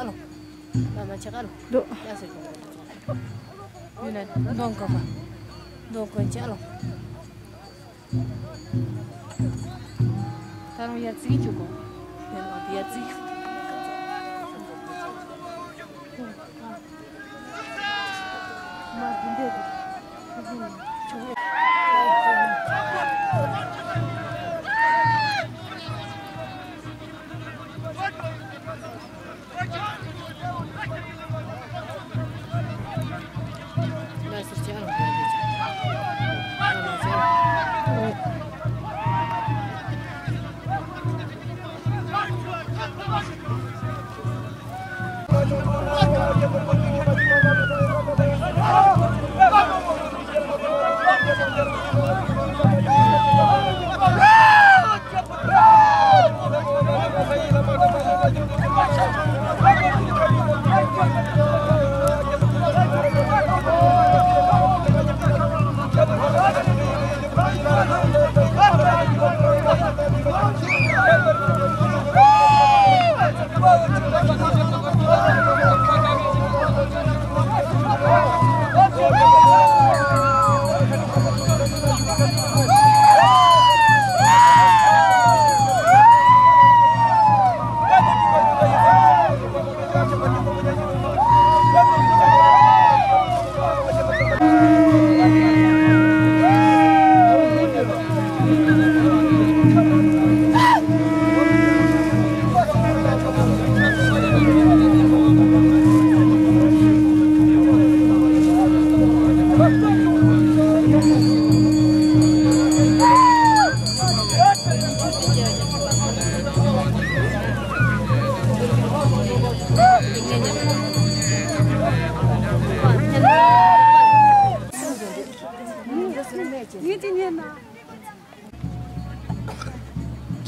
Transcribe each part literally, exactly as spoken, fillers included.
ཨ་ལོ། ཨ་མ་ཆེ་ཨ་ལོ། འདུག་ཡ་ཟེར་གྱི། ཡུལ་ལ་འདོན་དགོས་པ། འདོན་དགོས་ཀྱི་ཨ་ལོ། ད་རུང་ཡར་བརྩིགས་བཅུག་གོ། ཡར་བརྩིགས།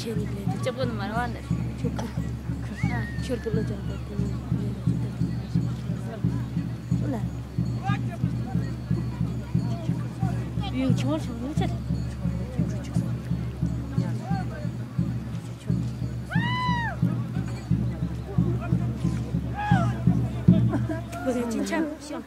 ཁྱེད་ནི་ལས་དེ་ལྕགས་པོ་ནི་མ་ར་བ་ནི་ཁྱོད་ཁ་ཁྱོད་ཀྱི་བློ་སྦྱོང་དགོས་དེ་ནི་ལས་དེ་ལ། ཡུལ་ཆུང་ཆུང་ནི་ཆེ། ཁོ་ཚོ་ཅི་འཆམ་ཤོག